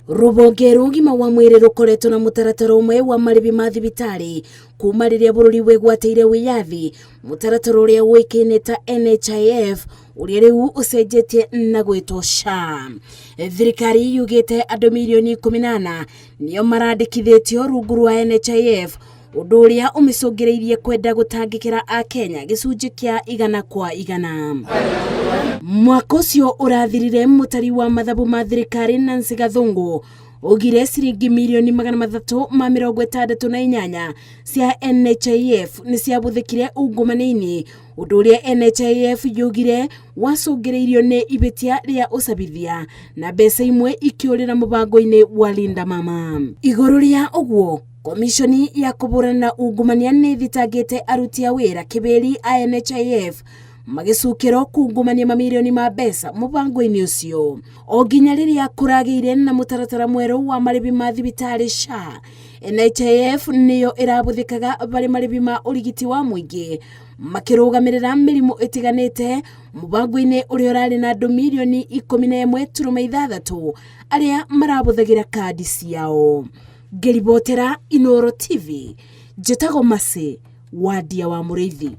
Rũhonge rwa ũgima wa mwĩrĩ rũkoretwo na mũtaratara ũmwe wa marĩhi ma thibitarĩ kuma rĩrĩa bũrũri wĩgwatĩire wĩyathi, mũtaratara ũrĩa ũĩkaine ta NHIF ũrĩa rĩu ũcenjetie na gwĩtwo SHA. Thirikari yugĩte andũ mirioni 14 nĩo marandĩkithĩtio rungu rwa NHIF, ũndũ ũrĩa ũmĩcũngĩrĩirie kwenda gũtangĩkĩra Akenya gĩcunjĩ kĩa 100%. Mwaka ũcio ũrathirire, mũtari wa mathabu ma thirikari Nancy Gathungu augire ciringi mirioni 368 cia NHIF nĩ ciabũthĩkire ungumania-inĩ, ũndũ ũrĩa NHIF yugire wacũngĩrĩirio nĩ ibĩtia rĩa ũcabithia na mbeca imwe ikĩũrĩra mũbango-inĩ wa Linda Mama. Igũrũ rĩa ũguo, Komishoni ya kũhũrana na ungumania nĩ ĩthitangĩte aruti a wĩra kĩbĩri a NHIF magĩcukĩrwo kungumania mamirioni ma mbeca mũbango-inĩ ũcio. O nginya rĩrĩa kũragĩire na mũtaratara mwerũ wa marĩhi ma thibitarĩ SHA, NHIF nĩyo ĩrabũthĩkaga barĩ marĩhi ma ũrigiti wa mũingĩ makĩrũgamĩrĩra mĩrimũ ĩtiganĩte mũbango-inĩ ũrĩa ũrarĩ na andũ mirioni 11.6 arĩa marabũthagĩra kandi ciao. Ngĩribotera Inooro TV, njĩtagwo Mercy Wandia wa Mũrĩithi.